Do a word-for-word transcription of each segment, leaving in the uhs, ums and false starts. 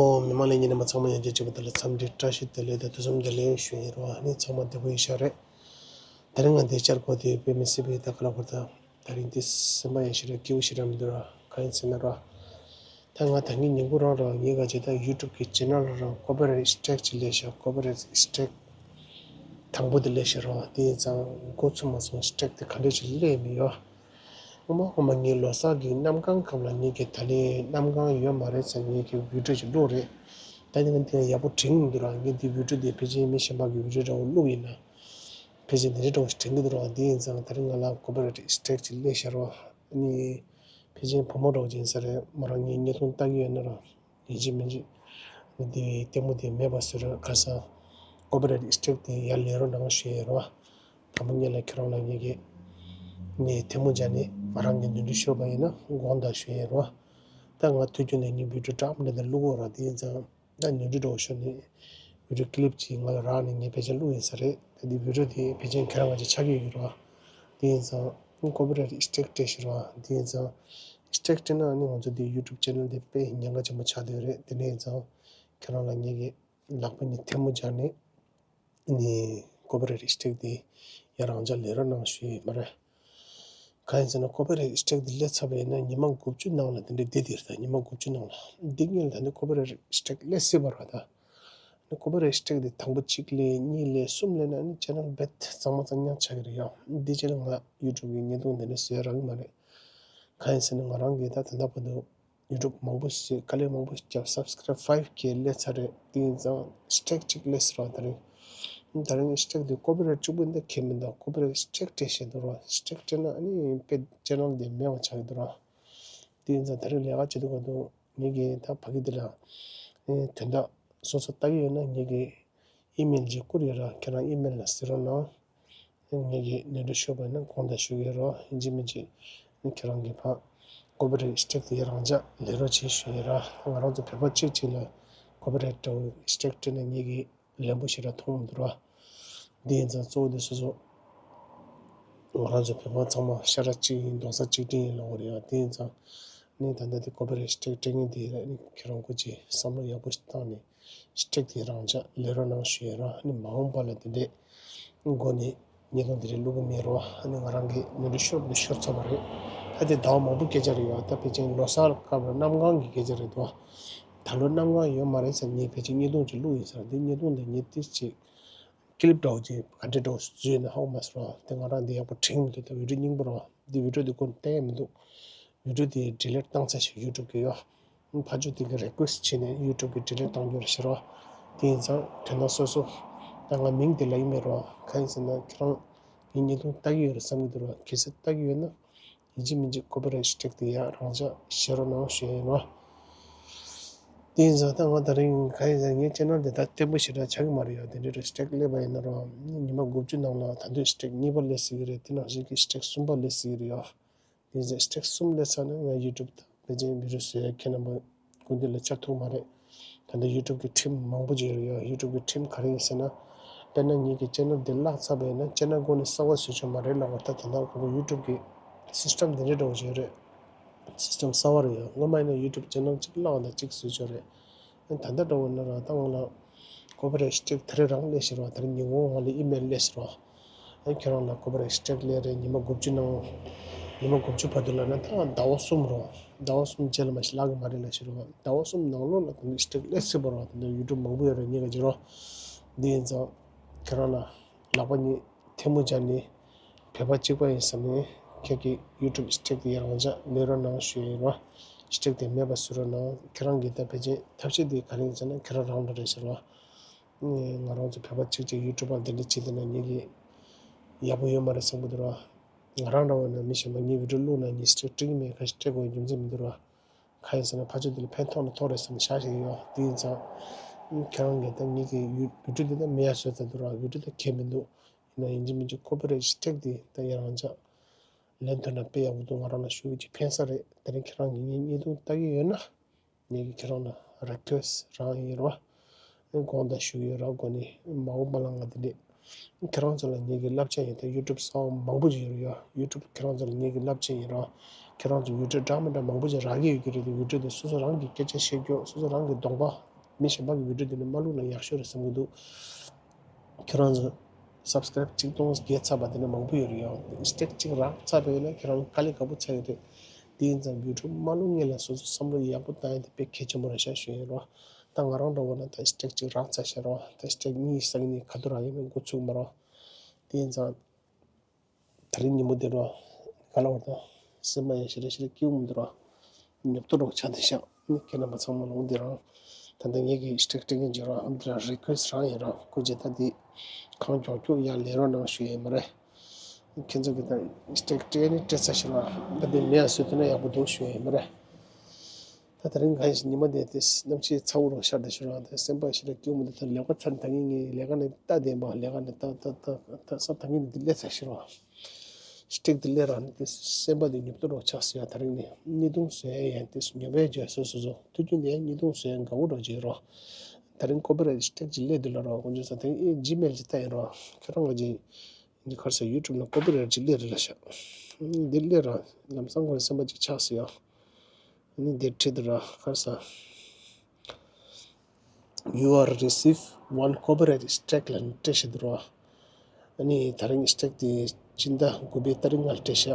ཨོ། མི་མང་ལས་ཉིན་ནས་མ་ཚང་མ་ཡང་རྒྱལ་གཅེས་པ་དེ་ལ་འཚམས་འདྲི་བཀྲ་ཤིས་བདེ་ལེགས་དང་ཐུགས་བསམ་བདེ་ལེགས་ཞུ་ཡིན་རོགས། ཨ་ནི་ཚང་མ་བདེ་པོ་ཡིན་ཤག་རེད། དེ་རིང་ང་འདི་བཅར་གོ་དེ་དཔེ་མི་སྲིད་པའི་ད་ག་ལ་བར་ད་དེ་རིང་འདི་སེམས་པ་ཡང་ཞེ་དྲག་སྐྱིད་པོ་ཞེ་དྲག་མི་འདུག་ར། གང་ཡིན་ཟེར་ན་ར། ད་ང་ད་ངའི་ཉིན་གུང་རང་ར་ངའི་ག་ཅེ་ད་ཡུ་ཊུབ་གི་ཅེ་ནལ་ར་ཀོ་པི་རའེ་ཊི་སི་ཊེག་ཅིག་སླེབས་ཤག་ཀོ་པི་རའེ་ཊི་སི་ཊེག་དང་པོ་དེ་སླེབས་ཤག་ར། དེ་ཡིན་ཙང་འགོ་ཚུགས་མ་སོང་། སི་ཊེག་དེ་ག་འདྲ་ཞིག་སླེབས་མི་ཡོད། སྔོན་མ་སྔོན་མ་ངའི་ལོ་གསར་གྱི་གནམ་གང་སྐབས་ལ་ངེད་ཀྱི་ད་ལན་གནམ་གང་ཡོད་མ་རེད་ཟེར་ངེད་ཀྱི་བི་ཌིའོ་ཅིག་བླུགས་རེད། ད་ནི་ང་འདི་ཡག་པོ་དྲན་གྱི་མི་འདུག་ར། ངས་འདི་བི་ཌིའོ་འདི་ཕལ་ཆེར་མི་གཞན་པ་གི་བི་ཌིའོ་འདྲ་བོ་བླུགས་ཡིན་ན། ཕལ་ཆེར་འདི་འདྲ་འདྲ་བོ་ཞིག་དྲན་གྱི་འདུག་ར། འདི་ཡིན་ཙང་ད་རིང་ང་ལ་ཀོ་པི་རའེ་ཊི་སི་ཊེག་ཅིག་སླེབས་ཤག་ར། ཨ་ནི་ཕལ་ཆེར་བུ་མོ་འདྲ་བོ་ཅིག་ཡིན་ས་རེད། མོ་རང་ངའི་བརྙན་ཐུང་ལྟ་གི་ཡོད་ན་ར། ཡིན་གཅིག་མིན་གཅིག་འདི་ལྟད་མོ་དེ་མེད་པ་བཟོས་ར། ཁ་སང་ཀོ་པི་རའེ་ཊི་སི་ཊེག་དེ་ཡར་ལེན་རོགས་གནང་ཞུ་ཡིན་ར། དང་པོ་ཉིད་ལ་ཁྱེད་རང་ལ་ངེད་ཀྱིས་ངས་ཐལ་མོ་སྦྱར་ནས་ང་རང་གི་ནོར་འཁྲུལ་ཤོར་བ་ཡིན་ན་དགོངས་དག་ཞུ་ཡིན་རོགས། ད་ང་དུས་རྒྱུན་ནས་ངའི་བི་ཌིའོ་འདྲ་མི་འདྲ་དེ་བླུག་གོ་ར། དེ་ཡིན་ཙང་ད་ནོར་འཁྲུལ་འདྲ་བོ་ཤོར་ནས་བི་ཌིའོ་ཀི་ལིབ་ཅིག་ང་ལ་རག་ནས་ངས་ཕལ་ཆེར་བླུགས་ཡིན་ས་རེད། ད་འདི་བི་ཌིའོ་དེ་ཕལ་ཆེར་ཁྱེད་རང་ང་ཅིག་ཆགས་ཀྱི་ཡོད་ར། དེ་ཡིན་ཙང་ཀོ་པི་རའེ་ཊི་སི་ཊེག་སྤྲད་ཤག་ར། དེ་ཡིན་ཙང་སི་ཊེག་སྤྲད་ན་ཨ་ནི་ང་ཚོ་འདི་ཡུ་ཊུབ་ཅེ་ནལ་དེ་དཔེ་ཉེན་ཁ་ཆེན་པོ་ཆགས་བསྡད་ཡོད་རེད། དེ་འདྲ་ཡིན་ཙང་ཁྱེད་རང་ལ་ངེད་ཀྱིས་ལག་པ་གཉིས་ཐལ་མོ་སྦྱར་ནས་ནི་ཀོ་པི་རའེ་ཊི་སི་ཊེག་དེ་ཡར་རང་འཇགས་ལེན་རོགས་གནང་ཞུ་ཡི་ཡོད་མ་རེད། གང་ཡིན་ཟེར་ན་ཀོ་པི་རའེ་ཊི་སི་ཊེག་དེ་སླེབས་ཚར་བ་ཡིན་ན་ཉི་མ་དགུ་བཅུ་ནང་ལ་དེ་འདྲའི་བསྡད་དེ་རེད། ད་ཉི་མ་དགུ་བཅུ་ནང་ལ་འདི་སྔོན་ལ་ད་ནི་ཀོ་པི་རའེ་ཊི་སི་ཊེག་སླེབས་སྲིད་པ་རེད། ད་ནི་ཀོ་པི་རའེ་ཊི་སི་ཊེག་དེ་དང་པོ་གཅིག་སླེབས། གཉིས་སླེབས། གསུམ་སླེབས་ན་ནི་ཅེ་ནལ་རྦད་གཙང་མ་གཙང་རྐྱང་ཆགས་ཀྱི་རེད་ཡ། འདི་རྗེས་ལ་ང་ཡུ་ཊུབ་གི་བརྙན་ཐུང་དེ་འདྲ་བཟོས་རག་གི་མ་རེད། གང་ཡིན་ཟེར་ན་ང་རང་གིས་ད་ད་ལྟ་བར་དུ་ཡུ་ཊུབ་མང་པོ་ཞིག་དཀའ་ལས་མང་པོ་ཞིག་བརྒྱབ། སབ་སི་ཀ་རའིབ་ཕའིབ་ཀེ་སླེབས་ཚར་རེད། དེ་ཡིན་ཙང་སི་ཊེག་གཅིག་སླེབས་ཚར་བ་དེ་རེད། ད་རིང་སི་ཊེག་དེ་ཀོ་པི་རའེཊ་གཅིག་པུ་འདི་ཁེལ་མི་འདུག་ཀོ་པི་རའེཊ་སི་ཊེག་སྤྲད་བཞིན་འདུག་ར། སི་ཊེག་སྤྲད་ན་ཨ་ནི་དཔེ་ཅེ་ནལ་འདི་མེད་པ་ཆགས་ཀྱི་འདུག་ར། དེ་ཡིན་ཙང་ད་རིང་ལས་ཀ་བྱེད་དུས་ག་དུས་ངེད་ཀྱིས་ད་ཕ་གི་འདི་ལ་ཨེ་དོན་དག་སོ་སོ་ལྟ་གི་ཡོད་ན་ངེད་ཀྱིས་ཨི་མེལ་ཅིག་བསྐུར་ཡོད་ར། ཁྱེད་རང་ཨི་མེལ་ལ་གཟིགས་རོགས་གནང་། ངེད་ཀྱིས་ནོར་འཁྲུལ་ཤོར་བ་ཡིན་ན་དགོངས་དག་ཞུ་གི་ཡོད་ར། ཡིན་གཅིག་མིན་གཅིག་ཁྱེད་རང་གིས་ཕར་ཀོ་པི་རའེཊ་སི་ཊེག་དེ་རང་འཇགས་ལེན་རོགས་བྱེད་ཞུ་ཡོད་ར། ང་རང་ཚོ་བོད་པ་གཅིག་གཅིག་ལ་ཀོ་པི་རའེཊ་འདྲ་བོ་སི་ཊེག་སྤྲད་ན་ངེད་ཀྱིས་ལན་པོ་ཞེ་དྲག་མཐོང་མི་འདུག་ར། འདི་ཡིན་ཙང་གཙོ་བོ་དེ་སོ་སོ་ང་རང་ཚོ་བོད་པ་ཚང་མ་ཤ་ཁྲག་གཅིག་ཡིན། རྡོག་རྩ་གཅིག་སྒྲིལ་ཡིན་ལབ་དགོས་རེད་ཡ། དེ་ཡིན་ཙང་ནི་ད་ལྟ་དེ་ཀོ་པི་རའེཊ་སི་ཊེག་སྤྲད་མཁན་དེ་ནི་ཁྱེད་རང་སྐུ་མཁྱེན་བསམ་བློ་ཡག་པོ་ཞིག་བཏང་ནས་སི་ཊེག་དེ་རང་འཇགས་ལེན་རོགས་གནང་ཞུ་ཡ་ར། ནི་མ་འོངས་པ་ལ་དེ་འདྲའི་སྒོ་ནས་བརྙན་ཐུང་དེ་འདྲའི་བླུག་གི་མེད་རོགས། ནི་ང་རང་གི་ནོར་འཁྲུལ་ཤོར་དེ་ཤོར་ཚར་བ་རེད། ད་དེ་ཟླ་བ་མང་པོ་སྐད་ཆ་རེད་ཡ། ད་ཕལ་ཆེར་ལོ་གསར་སྐབས་ལ་གནམ་གང་གི་སྐད་ཆ་རེད་དོ། ད་ལོ་གནམ་གང་ཡོད་མ་རེད་ཟེར། ངས་ཕལ་ཆེར་བརྙན་ཐུང་ཅིག་བླུགས་ཡིན་ཟེར། འདི་བརྙན་ཐུང་དེ་ངས་ཏིས་ཅིག་ཀི་ལིབ་འདྲ་བོ་ཅིག་ག་འདྲ་འདྲ་བོ་བཟོས་ནས་ཧ་གོ་མ་སོང་ར། དེ་ང་རང་འདི་ཡག་པོ་དྲན་མི་འདུག་ད་བི་ཌིའོ་རྙིང་པ་ར། འདི་བི་ཌིའོ་འདི་ཁོ་བལྟས་མི་འདུག་བི་ཌིའོ་འདི་ཌི་ལིཊ་བཏང་ཚར་ཞིག་ཡུ་ཊུབ་གི་ཡོད། ཕར་ཕྱོགས་དེ་གི་རི་ཀུ་ཨེ་སི་ཊི་བྱས་ནས་ཡུ་ཊུབ་གི་ཌི་ལིཊ་བཏང་རྒྱུ་རེད་ཟེར་ར། དེ་ཡིན་ཙང་དོན་དག་སོ་སོ་ད་ང་མིང་དེ་ལབ་ཀྱི་མེད་ར། གང་ཡིན་ཟེར་ན་ཁྱེད་རང་ངའི་བརྙན་ཐུང་ལྟ་གི་ཡོད་རེད་བསམ་གྱི་འདུག་ར། གལ་སྲིད་ལྟ་གི་ཡོད་ན། ཡིན་གཅིག་མིན་གཅིག་ཀོ་པི་རའེཊ་སི་ཊེག་དེ་ཡར་རང་འཇགས་བྱེད་རོགས་གནང་ཞུ་ཡ་ཡིན་རོགས། དེ་ཡིན་ཙང་ད་ང་ད་རིང་གང་ཡིན་ཟེར་ངའི་ཅེ་ནལ་དེ་ད་བརྟན་པོ་ཞེ་དྲག་ཆགས་ཀྱི་མ་རེད་ཡ། དེ་འདྲའི་རེ་སི་ཊེག་སླེབས་པ་ཡིན་ན་རོགས། ཉི་མ་དགུ་བཅུ་ནང་ལ་ད་དུང་སི་ཊེག་གཉིས་པ་སླེབས་སྲིད་ཀྱི་རེད། དེ་ནང་བཞིན་གྱི་སི་ཊེག་གསུམ་པ་སླེབས་སྲིད་ཀྱི་རེད་ཡ། དེ་ཡིན་ཙང་སི་ཊེག་གསུམ་སླེབས་ཚར་ན་ང་ཡུ་ཊུབ་དང་ཕལ་ཆེར་བི་ཌིའོ་བཟོ་ཡ་ཁྱེད་རྣམ་པ་སྐུ་མདུན་ལ་བཅར་ཐུབ་མ་རེད། ད་ལྟ་ཡུ་ཊུབ་ཀྱི་ཁྲིམས་མང་པོ་ཅིག་ཡོད་རེད་ཡ། ཡུ་ཊུབ་ཀྱི་ཁྲིམས་ག་རེ་ཡིན་ཟེར་ན། དཔེར་ན་ངེད་ཀྱི་ཅེ་ནལ་འདི་བརླག་ཚར་བ་ཡིན་ན་ཅེ་ནལ་སྒོ་ནས་གསར་པ་བཟོ་ཆོག་མ་རེད་ལབ་པ། ད་ད་ལྟ་ཁོ་ཡུ་ཊུབ་ཀྱི་སི་སི་ཊམ་འདི་འདྲའི་འདྲ་བོ་ཅིག་ཡོད་རེད། སི་སི་ཊམ་གསར་པ་རེད་ཡ། སྔོན་མ་ཡིན་ན་ཡུ་ཊུབ་ཅེ་ནལ་གཅིག་བརླག་དང་གཅིག་བཟོ་ཆོག་རེད། ད་ལྟ་འདྲ་བོ་ན་ར་ད་ང་ལ་ཀོ་པི་རའེཊ་སི་ཊེག་དེ་རིང་རང་སླེབས་ཤག་ར། དེ་རིང་ཉིན་གུང་ང་ལ་ཨི་མེལ་སླེབས་ཤག་ར། ཨ་ཁྱེད་རང་ལ་ཀོ་པི་རའེཊ་སི་ཊེག་སླེབས་རེད། ཉི་མ་དགུ་བཅུ་ནང་། ཉི་མ་དགུ་བཅུ་བར་དུ་ལབ་ན་ད་ཟླ་བ་གསུམ་རོ། ཟླ་བ་གསུམ་རྗེས་ལ་མ་གཞི་བརླག་གི་མ་རེད་ལབ་ཤག་ར། ཟླ་བ་གསུམ་ནང་ལོགས་ལ་ད་ནི་སི་ཊེག་སླེབས་སྲིད་པ་རོ། ད་ནི་ཡུ་ཊུབ་མང་པོ་ཡོད་རེད། ཉེ་ག་ཅིག་རོ། འདི་ཡིན་ཙང་ཁྱེད་རང་ལ་ལག་པ་གཉིས་ཐལ་མོ་སྦྱར་ནས་བོད་པ་གཅིག་པ་ཡིན་བསམ་ནས་ཁྱེད་ཀྱི་ཡུ་ཊུབ་སི་ཊེག་དེ་ཡར་རང་འཇགས་ལེན་རོགས་གནང་ཞུ་ཡ་ཡིན་རོ། སི་ཊེག་དེ་མེད་པ་བཟོ་རོགས་གནང་། ཁྱེད་རང་གིས་ད་ཕལ་ཆེར་ཐབས་ཤེས་དེ་ག་རེ་ཡིན་ཟེར་ན་ཁྱེད་རང་རང་འདྲ་རེད་ཟེར་རོ། ང་རང་ཚོ་བོད་པ་གཅིག་གཅིག་ཡུ་ཊུབ་པར་འདི་འདྲ་བྱེད་དེ་ན་ངེད་ཀྱི་ཡག་པོ་ཡོད་མ་རེད་བསམ་གྱི་འདུག་ར། ང་རང་འདྲ་བོ་ན་མི་གཞན་པ་ངའི་བི་ཌིའོ་བླུགས་ན་ངས་སི་ཊེག་སྤྲད་ཀྱི་མེད། ཁ་ཤས་སྤྲད་དགོས་རྒྱུ་མཚན་མི་འདུག་ར། གང་ཡིན་ཟེར་ན་ཕར་ཕྱོགས་དེ་ལ་ཕན་ཐོགས་ན་ཐོགས་རེད་བསམ་ནས་བཞག་བཞག་གི་ཡོད། དེ་ཡིན་ཙང་ཁྱེད་རང་གིས་ད་ངེད་ཀྱི་ཡུ་བི་ཌིའོ་འདི་ད་མེད་ཡ་བཟོས་ཚར་འདུག་ར། བི་ཌིའོ་ད་གལ་མི་འདུག་ཡིན་ན་ཡིན་གཅིག་མིན་གཅིག་ཀོ་པི་རའེཊ་སི་ཊེག་དེ་ད་ཡར་རང་འཇགས་ལེན་ཐུབ་ན་དཔེ་ཡག་པོ་འདུག་ང་རང་ལ་ཞེ་པོ་ཅིག་ཕན་ས་རེད། དེ་རིང་ཁྱེད་རང་གིས་ངའི་བརྙན་ཐུང་ལྟ་གི་ཡོད་ན། ངེད་ཀྱིས་ཁྱེད་རང་ལ་རེ་ཀུ་ཨེ་སི་རང་ཡིན་རོ། དགོངས་དག་ཞུ་ཡོད་ར། སྒོ་ནས་མ་འོངས་པ་ལ་ང་འདི་འདྲས་ཁྱེད་རང་ཚོ་ལ་ངེད་ཀྱི་བསླབ་བྱ་ཡིན། ད་ཡུ་ཊུབ་གསར་པ་མང་པོ་ཅིག་ཡོད་རེད་ཡ། ཡུ་ཊུབ་ཁྱེད་རང་ཚོ་ལ་ངེད་ཀྱི་བསླབ་བྱ་ཡིན་ར། ཁྱེད་རང་ཚོ་བི་ཌིའོ་འདྲ་མི་འདྲ་མང་པོ་ཅིག་རག་གི་ཡོད་ཀྱི་རེད། དེ་བི་ཌིའོ་དེ་སོ་སོ་རང་གི་སྐད་ཆ་བཤད་རྒྱུ། སོ་སོ་རང་གི་གདོང་པ་ མི་གཞན་པ་གི་བི་ཌིའོ་དེ་ནི་མ་བླུགས་ན་ཡག་ཤོས་རེད་བསམ་གྱི་འདུག་ཁྱོད་རང་ཚོ་སབ་སི་ཀ་རེབ་གཅིག་སྟོང་བརྒལ་ཚར་བ་དེ་ནི་མང་པོ་ཡོད་རེད་ཡ། སི་ཊེག་གཅིག་རག་ཚར་བ་ཡིན་ན་ཁྱོད་རང་དཀའ་ལས་ཁག་པོ་ཚ་ཡོད་རེད། དེ་ཡིན་ཙང་བི་ཌིའོ་མ་བླུགས་སྔོན་ལ་སོ་སོ་བསམ་བློ་ཡག་པོ་བཏང་ཡ་དེ་དཔེ་གལ་ཆེན་པོ་རེད་ཤག་ཞུ་ཡིན་རོ། ད་ང་རང་འདྲ་བོ་ན་ད་སི་ཊེག་གཅིག་རག་ཚར་ཤག་རོ། ད་སི་ཊེག་གཉིས་སང་ཉིན་ག་དུས་རག་ཡིན་མིན་འགོ་ཚུགས་མ་རོ། དེ་ཡིན་ཙང་། དེ་རིང་ཉིན་མོ་འདི་རོ། ག་ལ་བར་དང་། སེམས་པ་ཡང་ཞེ་དྲག་ཞེ་དྲག་སྐྱིད་པོ་མི་འདུག་རོ། ཉོབ་ཏོ་རོ་ཆགས་བསྡད་ཤག་ཁྱེད་རྣམ་པ་ཚང་མ་ལོང་འདི་རང་། ད་ལྟ་ངེད་ཀྱི་སི་ཊེག་སྤྲད་མཁན་གྱི་རོ། ཨམ་འདི་རང་རི་ཀུ་ཨེ་སི་ཊི་རང་ཡིན་རོ། སྐུ་མཁྱེན། ད་འདི་གང་མགྱོགས་མགྱོགས་ཡར་ལེན་རོགས་གནང་ཞུ་ཡས་མ་རེད། ཁྱེད་ཚོ་གི་ད་སི་ཊེག་སྤྲད་ནི་སྤྲད་ཚར་ཤག་རོ། ད་འདི་མེད་ཡ་བཟོས་ཐུབ་ན་ཡག་པོ་འདུག་ཞུ་ཡས་མ་རེད། ད་དེ་རིང་གང་ཡིན་ཟེར་ཉི་མ་དེ་དེ་གནམ་གཤིས་ཚ་བོ་རུ་ཤར་བསྡད་ཤག་རོ། དེ་སེམས་པ་ཞེ་དྲག་སྐྱིད་པོ་མི་འདུག་ད་ལས་ཀ་ཚར་ནས་ད་ངས་ངའི་ལས་ཀ་ནས་ལྟ་བསྡད་པ། ལས་ཀ་ནས་ད་ད་ད་ད་ས་ད་ངས་འདི་སླེབས་ཚར་ཤག་རོ། སི་ཊེག་འདི་སླེབས་ར་ནས་དེ་སེམས་པ་དེ་ཉོབ་ཏོ་རུ་ཆགས་སོང་ཡ། དེ་རིང་ནས་བརྙན་ཐུང་བཟོ་ཡ་ཡང་དེ་ཉོབ་པའི་རྗེས་སོ་སོ་སོ་དུས་རྒྱུན་དེ་ཡང་བརྙན་ཐུང་བཟོ་ཡ་དགའ་བོ་རུ་བྱེད་རོ། དེ་རིང་ཀོ་པི་རའེ་ཊི་སི་ཊེག་ཅིག་སླེབས་འདུག་ལ་རོ། དཀོན་མཆོག་གསུམ། དེ་ཨེ་ཇི་མེལ་ཅིག་ལྟ་ཡིན་རོ། ཁྱེད་རང་ག་ཅིག་འདི་གར་ས་ཡུ་ཊུབ་ལ་ཀོ་པི་རའེ་ཊི་ཅིག་སླེབས་རེད་ལ་ཤག་འདི་སླེབས་ར་ལམ་སང་ཁོ་རང་སེམས་པ་ཅིག་ཆགས་སོང་ཡ། ཨ་ནི་འདིར་བྲིས་འདུག་ར། ག་རེ་ཟེར། You are receive one copyright strike ལབ་ནས་བྲིས་བཞག་འདུག་ར། ཨ་ནི་དེ་རིང་སི་ཊེག་དེ་སྤྱི་ཟླ་དགུ་པའི་ཏ་རིག་ལྔ་ལ་སྤྲད་ཤག་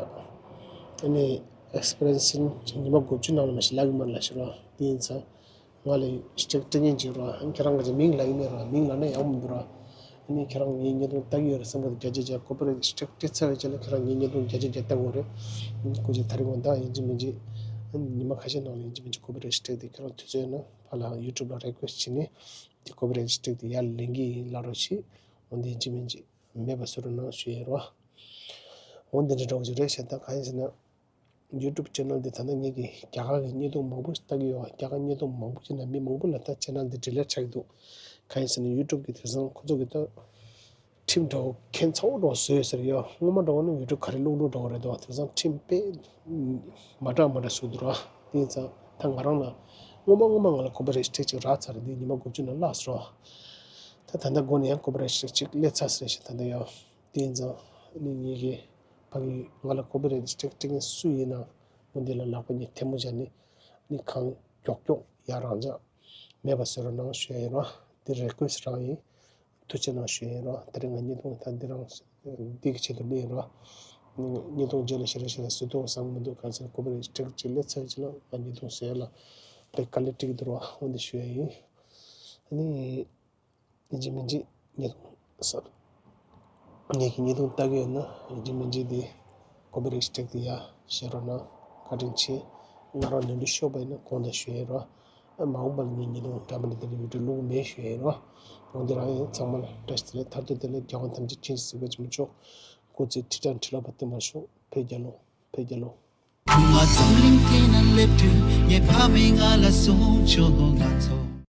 ཨ་ནི་ཨེག་སི་པི་རི་ཡན་སི་ཉི་མ་དགུ་བཅུ་ནང་ལ་མ་ཞིག་ལག་གི་མར་ལ་ཤི་ར། དེ་ཡིན་ཙང་ང་ལ་སི་ཊེག་སྤྲད་མཁན་ཅིག་ར། ཨ་ནི་ཁྱེད་རང་གི་མིང་ལབ་ཀྱི་མེད་ར། མིང་ལབ་ན་ཡག་མི་འདུག་ར། ཨ་ནི་ཁྱེད་རང་ངའི་བརྙན་ཐུང་ལྟ་གི་ཡོད་རེད་བསམ་པ་དང་བརྒྱ་ཆ་བརྒྱ་ཀོ་པི་རའེ་ཊི་སི་ཊེག་སྤྲད་ཚར་བའི་རྗེས་ལ་ཁྱེད་རང་ངའི་བརྙན་ཐུང་བརྒྱ་ཆ་བརྒྱ་ལྟ་དགོས་རེད། སྐུ་མཁྱེན། དེ་རིང་འོ་ད་ཡིན་གཅིག་མིན་གཅིག་ཨ་ནི་ཉི་མ་ཁ་ཤས་ནང་ལ་ཡིན་གཅིག་མིན་གཅིག་ཀོ་པི་རའེ་ཊི་སི་ཊེག་དེ་ཁྱེད་རང་དུས་ཚོད་ཡོད་ན་ཕར་ལ་ཡུ་ཊུབ་ལ་རི་ཀུ་ཨེ་སི་ཊི་བྱས་ནས་དེ་ཀོ་པི་རའེ་ཊི་སི་ཊེག་དེ་ཡར་ལེན་གྱི་ཡིན་ལབ་རོགས་བྱེད། འོ་འདི་ཡིན་གཅིག་མིན་གཅིག་མེད་པ་བཟོ་རོགས་གནང་ཞུ་ཡིན་རོ། འོ་འདི་འདྲ་འདྲ་བོ་ཅིག་རེད་ཤག་ད་གང་ཡིན་ཟེར་ན། ཡུ་ཊུབ་ཆེ་ནལ་འདི་ད་ལྟ་ངེད་ཀྱིས་རྒྱ་གར་གྱི་བརྙན་ཐུང་མང་པོ་ཞིག་ལྟ་གི་ཡོད། རྒྱ་གར་བརྙན་ཐུང་མང་པོ་ཅིག་ནང་མི་མང་པོ་ལ་ད་ཆེ་ནལ་འདི་ཌི་ལིཊ་ཆགས་ཀྱི་འདུག་གང་ཡིན་ཟེར་ན་ཡུ་ཊུབ་ཀྱི་དེང་སང་ཁོ་ཚོ་གི་ད་ཁྲིམས་འདྲ་བོ་ཁྱད་མཚར་པོ་འདྲ་བོ་བཟོས་ཡོད་ཟེར་ཡོད། སྔོན་མ་འདྲ་བོ་ན་ཡུ་ཊུབ་ག་རེ་བླུགས་བླུགས་འདྲ་བོ་རེད་འདུག་དེང་སང་ཁྲིམས་དཔེ་མ་འདྲ་མ་འདྲ་བཟོས་འདུག་ར། དེ་ཡིན་ཙང་ད་ང་རང་ལ་སྔོན་མ་སྔོན་མ་ང་ལ་ཀོ་པི་རའེ་ཊི་སི་ཊེག་ཅིག་རག་ཚར་རེད། འདི་ཉི་མ་དགུ་བཅུ་ནང་བརླགས་སོང་ར། ད་ད་ལྟ་འགོ་ནས་ཡང་ཀོ་པི་རའེ་ཊི་སི་ཊེག་ཅིག་སླེབས་ཚར་ཟེར་ཞིག་ད་ལྟ་ཡང་། དེ་ཡིན་ཙང་ནི་ངེད་ཀྱི་ཕ་གི་ང་ལ་ཀོ་པི་རའེ་ཊི་སི་ཊེག་སྤྲད་མཁན་སུ་ཡིན་ན་འོ་འདི་ལ་ལག་པ་གཉིས་ཐལ་མོ་སྦྱར་ནས་ནི་གང་མགྱོགས་མགྱོགས་ཡར་རང་འཇགས་མེད་པ་བཟོ་རོགས་གནང་ཞུ་ཡ་ཡིན་རོ། འདི་རི་ཀུ་ཨེ་སི་ཊི་རང་ཡིན། ཐུགས་རྗེ་གནང་ཞུ་ཡ་ཡིན་རོ། དེ་རིང་ང་བརྙན་ཐུང་ད་འདི་རང་འདི་གི་ཆེད་དུ་སླེབས་ཡིན་རོ། བརྙན་ཐུང་རྗེས་ལ་ཞེ་དྲག་ཞེ་དྲག་བཟོ་ཐུབ་བསམ་གི་མི་འདུག་གང་ཟེར་ཀོ་པི་རའེ་ཊི་སྤྲད་ཀྱི་ལས་ཚར་ཡོད་ཅེ་ལ་ང་བརྙན་ཐུང་བཟོ་ཡ་ལ་དཔེ་དཀའ་ལས་འཕྲད་ཀྱི་འདུག་རོ། འོ་འདི་ཞུ་ཡ་ཡིན། ཨ་ནི། ཡིན་གཅིག་མིན་གཅིག་བརྙན་ཐུང་གསར། ངེད་ཀྱི་བརྙན་ཐུང་ལྟ་གི་ཡོད་ན་ཡིན་གཅིག་མིན་གཅིག་དེ་ཀོ་པི་རའེ་ཊི་སྤྲད་དེ་ཡ་བཤད་རོགས་གནང་། བཀའ་དྲིན་ཆེ། ང་རང་ནོར་འཁྲུལ་ཤོར་བ་ཡིན་ན་དགོངས་དག་ཞུ་ཡ་རོགས། ཨ་མ་འོངས་པ་ལ་ངའི་བརྙན་ཐུང་འདྲ་མི་འདྲ་དེ་འདྲ་བི་ཌིའོ་བླུགས་མེད་ཞུ་ཡ་རོགས། འོ་འདི་རང་ཡིན། ཚང་མ་ལ་བཀྲ་ཤིས་བདེ་ལེགས། མཐར་ཐུག་དེ་ལ་རྒྱལ་དབང་ཐམས་ཅད་མཁྱེན་ཅིང་གཟིགས་པ་ཆེན་པོ་མཆོག་སྐུ་ཚེ་ཁྲི་ཕྲག་ཁྲི་ལོ་བར་བརྟན་པར་ཤོག་བོད་རྒྱལ་ལོ། བོད་རྒྱལ་ལོ། ང་འཛམ་གླིང་སྟེང་ན་སླེབས་དུས་ངའི་ཕ་མས་ང་ལ་གསུངས་བྱུང་། ང་ཚོ་